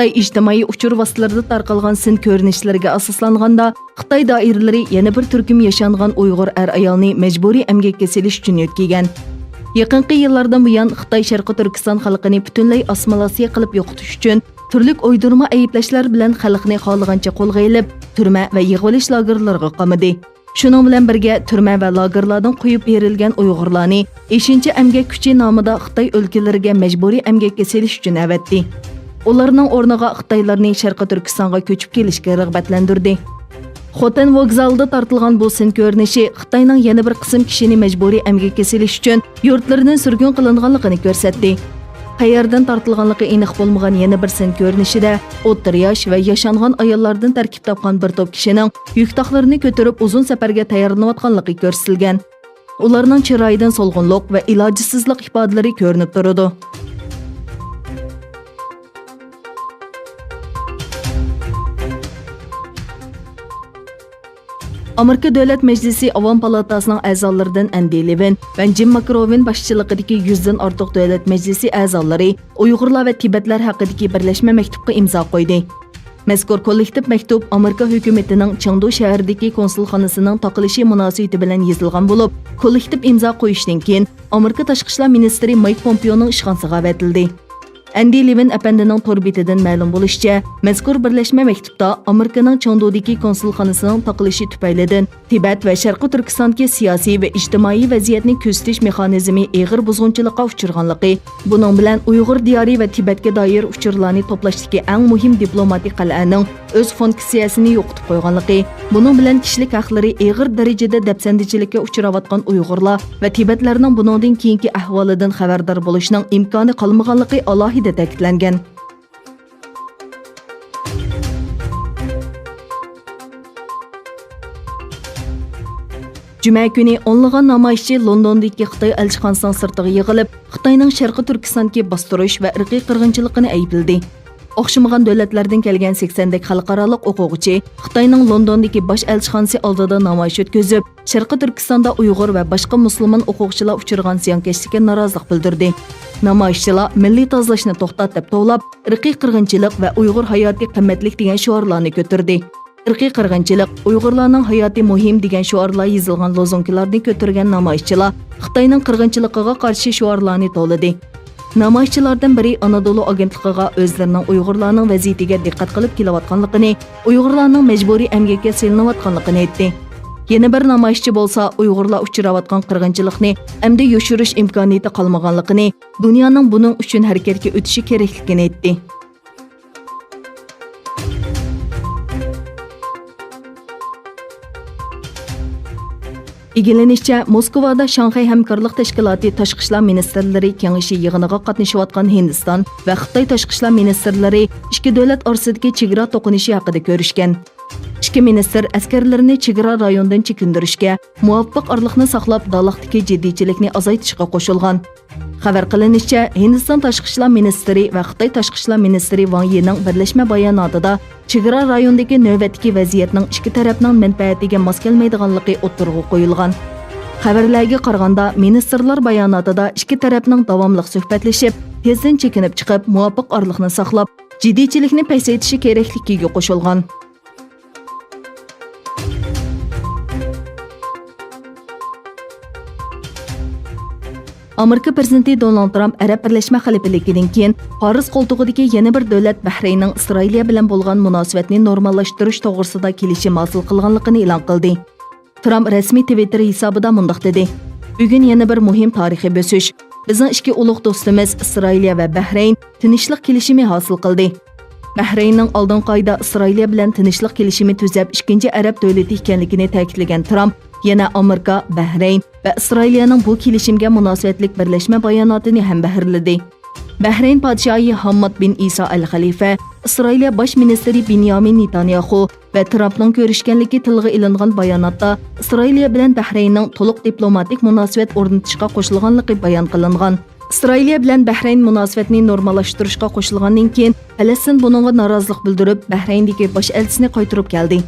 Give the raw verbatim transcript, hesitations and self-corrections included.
خىتاي ئىجتىمائىي ئۇچۇر ۋاسىتىلىرىدا تارقالغان سىن كۆرۈنۈشلىرىگە ئاساسلانغاندا، خىتاي دائىرىلىرى يەنە بىر تۈركۈم ياشانغان ئۇيغۇر ئەر-ئايالنى مەجبۇرىي ئەمگەككە سېلىش ئۈچۈن يۆتكىگەن. يېقىنقى يىللاردىن بۇيان، خىتاي شەرقىي تۈركىستان خەلقىنى پۈتۈنلەي ئاسسىمىلياتسىيە قىلىپ يوقىتىش ئۈچۈن تۈرلۈك ئويدۇرما ئەيىبلەشلەر بىلەن خەلقنى خالىغانچە قولغا ئېلىپ، تۈرمە ۋە يىغىۋېلىش لاگېرلىرىغا قامىدى. شۇنىڭ بىلەن بىرگە، تۈرمە ۋە لاگېرلاردىن قويۇپ بېرىلگەن ئۇيغۇرلارنى ئېشىنچا ئەمگەك كۈچى نامىدا خىتاي ئۆلكىلىرىگە مەجبۇرىي ئەمگەككە سېلىش ئۈچۈن ئەۋەتتى. ئۇلارنىڭ ئورنىغا خىتايلارنى شەرقىي تۈركىستانغا كۆچۈپ كېلىشكە رىغبەتلەندۈردى. خوتەن ۋوگزالىدا تارتىلغان بۇ سىن كۆرۈنۈشى خىتاينىڭ يەنە بىر قىسىم كىشىنى مەجبۇرىي ئەمگەككە سېلىش ئۈچۈن يۇرتلىرىدىن سۈرگۈن قىلىنغانلىقىنى كۆرسەتتى. قەيەردىن تارتىلغانلىقى ئېنىق بولمىغان يەنە بىر سىن كۆرۈنۈشىدە ئوتتۇرا ياش ۋە ياشانغان ئاياللاردىن تەركىب تاپقان بىر توپ كىشىنىڭ يۈك-تاقلىرىنى كۆتۈرۈپ ئۇزۇن سەپەرگە تەييارلىنىۋاتقانلىقى كۆرسىتىلگەن. ئۇلارنىڭ چىرايىدىن سولغۇنلۇق ۋە ئىلاجسىزلىق ئىپادىلىرى كۆرۈنۈپ تۇرىدۇ. ئامېرىكا دۆلەت مەجلىسى ئاۋام پالاتاسىنىڭ ئەزالىرىدىن ئەندى لېۋىن ۋە جىم ماكروۋىن باشچىلىقىدىكى يۈزدىن ئارتۇق دۆلەت مەجلىسى ئەزالىرى ئۇيغۇرلار ۋە تىبەتلەر ھەققىدىكى بىرلەشمە مەكتۇپقا ئىمزا قويدى. مەزكۇر كوللېكتىپ مەكتۇپ ئامېرىكا ھۆكۈمىتىنىڭ چېڭدۇ شەھىرىدىكى كونسۇلخانىسىنىڭ تاقىلىشى مۇناسىۋىتى بىلەن يېزىلغان بولۇپ، كوللېكتىپ ئىمزا قويۇشتىن كېيىن ئامېرىكا تاشقى ئىشلار مىنىستىرى مايك پومپېئونىڭ ئىشخانىسىغا ئەۋەتىلدى. ئەندى لېۋىن ئەپەندىنىڭ تور بېتىدىن مەلۇم بولۇشىچە، مەزكۇر بىرلەشمە مەكتۇپتا ئامېرىكىنىڭ چېڭدۇدىكى كونسۇلخانىسىنىڭ تاقىلىشى تۈپەيلىدىن تىبەت ۋە شەرقىي تۈركىستاندىكى سىياسىي ۋە ئىجتىمائىي ۋەزىيەتنى كۆزىتىش مېخانىزمى ئېغىر بۇزغۇنچىلىققا ئۇچرىغانلىقى، بۇنىڭ بىلەن ئۇيغۇر دىيارى ۋە تىبەتكە دائىر ئۇچۇرلارنى توپلاشتىكى ئەڭ مۇھىم دىپلوماتىك قەلئەنىڭ ئۆز فۇنكسىيەسىنى يوقىتىپ قويغانلىقى، بۇنىڭ بىلەن كىشىلىك ھەقلىرى ئېغىر دەرىجىدە دەپسەندىچىلىككە ئۇچراۋاتقان ئۇيغۇرلار ۋە تىبەتلەرنىڭ بۇنىڭدىن كېيىنكى ئەھۋالىدىن خەۋەردار بولۇشنىڭ ئىمكانى قالمىغانلىقى ئالاھىدە تەكىتلەنگەن. جۈمە كۈنى ئونلىغان نامايىشچى لوندوندىكى خىتاي ئەلچىخانىسىنىڭ سىرتىغا يىغىلىپ، خىتاينىڭ شەرقىي تۈركىستاندىكى باستۇرۇش ۋە ئىرقىي قىرغىنچىلىقىنى ئەيىبلىدى. ئوخشىمىغان دۆلەتلەردىن كەلگەن سەكسەندەك خەلقئارالىق ئوقۇغۇچى خىتاينىڭ لوندوندىكى باش ئەلچىخانىسى ئالدىدا نامايىش ئۆتكۈزۈپ، شەرقىي تۈركىستاندا ئۇيغۇر ۋە باشقا مۇسۇلمان ئوقۇغۇچىلار ئۇچرىغان زىيانكەشلىككە نارازىلىق بىلدۈردى. نامايىشچىلار مىللىي تازىلاشنى توختات دەپ توۋلاپ، ئىرقىي قىرغىنچىلىق ۋە ئۇيغۇر ھاياتى قىممەتلىك دېگەن شوئارلارنى كۆتۈردى. ئىرقىي قىرغىنچىلىق، ئۇيغۇرلارنىڭ ھاياتى مۇھىم دېگەن شوئارلار يېزىلغان لوزۇنكىلارنى كۆتۈرگەن نامايىشچىلار خىتاينىڭ قىرغىنچىلىقىغا قارشى شوئارلارنى توۋلىدى. نامايىشچىلاردىن بىرى ئانادولۇ ئاگېنتلىقىغا ئۆزلىرىنىڭ ئۇيغۇرلارنىڭ ۋەزىيىتىگە دىققەت قىلىپ كېلىۋاتقانلىقىنى، ئۇيغۇرلارنىڭ مەجبۇرىي ئەمگەككە سېلىنىۋاتقانلىقىنى ئېيتتى. يەنە بىر نامايىشچى بولسا ئۇيغۇرلار ئۇچراۋاتقان قىرغىنچىلىقنى ئەمدى يوشۇرۇش ئىمكانىيىتى قالمىغانلىقىنى، دۇنيانىڭ بۇنىڭ ئۈچۈن ھەرىكەتكە ئۆتۈشى كېرەكلىكىنى ئېيتتى. ئىگىلىنىشىچە، موسكۋادا شاڭخەي ھەمكارلىق تەشكىلاتى تاشقى ئىشلار مىنىستىرلىرى كېڭىشى يىغىنىغا قاتنىشىۋاتقان ھىندىستان ۋە خىتاي تاشقى ئىشلار مىنىستىرلىرى ئىككى دۆلەت ئارىسىدىكى چېگرا توقۇنۇشى ھەققىدە كۆرۈشكەن. ئىككى مىنىستىر ئەسكەرلىرىنى چېگرا رايونىدىن چېكىندۈرۈشكە، مۇۋاپىق ئارىلىقنى ساقلاپ، دالاقتىكى جىددىيچىلىكنى ئازايتىشقا قوشۇلغان. خەۋەر قىلىنىشىچە، ھىندىستان تاشقى ئىشلار مىنىستىرى ۋە خىتاي تاشقى ئىشلار مىنىستىرى ۋاڭ يىنىڭ بىرلەشمە باياناتىدا چېگرا رايونىدىكى نۆۋەتتىكى ۋەزىيەتنىڭ ئىككى تەرەپنىڭ مەنپەئەتىگە ماس كەلمەيدىغانلىقى ئوتتۇرىغا قويۇلغان. خەۋەرلەرگە قارىغاندا، مىنىستىرلار باياناتىدا ئىككى تەرەپنىڭ داۋاملىق سۆھبەتلىشىپ، تېزدىن چېكىنىپ چىقىپ، مۇۋاپىق ئارىلىقنى ساقلاپ، جىددىيچىلىكنى پەسەيتىشى كېرەكلىكىگە قوشۇلغان. ئامېرىكا پىرېزىدېنتى دونالد ترامپ ئەرەب بىرلەشمە خەلىپىلىكىدىن كېيىن پارس قولتۇقىدىكى يەنە بىر دۆلەت بەھرەيننىڭ ئىسرائىلىيە بىلەن بولغان مۇناسىۋەتنى نورماللاشتۇرۇش توغرىسىدا كېلىشىم ھاسىل قىلغانلىقىنى ئېلان قىلدى. ترامپ رەسمىي تىۋىتتېر ھېسابىدا مۇنداق دېدى: «بۈگۈن يەنە بىر مۇھىم تارىخىي بۆسۈش. بىزنىڭ ئىككى ئۇلۇغ دوستىمىز ئىسرائىلىيە ۋە بەھرەين تىنچلىق كېلىشىمى ھاسىل قىلدى.» بەھرەيننىڭ ئالدىنقى ئايدا ئىسرائىلىيە بىلەن تىنچلىق كېلىشىمى تۈزەپ، ئىككىنچى ئەرەب دۆلىتى ئىكەنلىكىنى تەكىتلىگەن ترامپ يەنە ئامېرىكا، بەھرەين ۋە ئىسرائىلىيەنىڭ بۇ كېلىشىمگە مۇناسىۋەتلىك بىرلەشمە باياناتىنى ھەمبەھىرلىدى. بەھرەين پادىشاھى ھامماد بىن ئىسا ئەل خەلىفە ئىسرائىلىيە باش مىنىستىرى بېنيامىن نېتانياخۇ ۋە ترامپنىڭ كۆرۈشكەنلىكى تىلغا ئېلىنغان باياناتتا ئىسرائىلىيە بىلەن بەھرەيننىڭ تولۇق دىپلوماتىك مۇناسىۋەت ئورنىتىشقا قوشۇلغانلىقى بايان قىلىنغان. ئىسرائىلىيە بىلەن بەھرەين مۇناسىۋەتنى نورماللاشتۇرۇشقا قوشۇلغاندىن كېيىن، پەلەستىن بۇنىڭغا نارازىلىق بىلدۈرۈپ، بەھرەيندىكى باش ئەلچىسىنى قايتۇرۇپ كەلدى.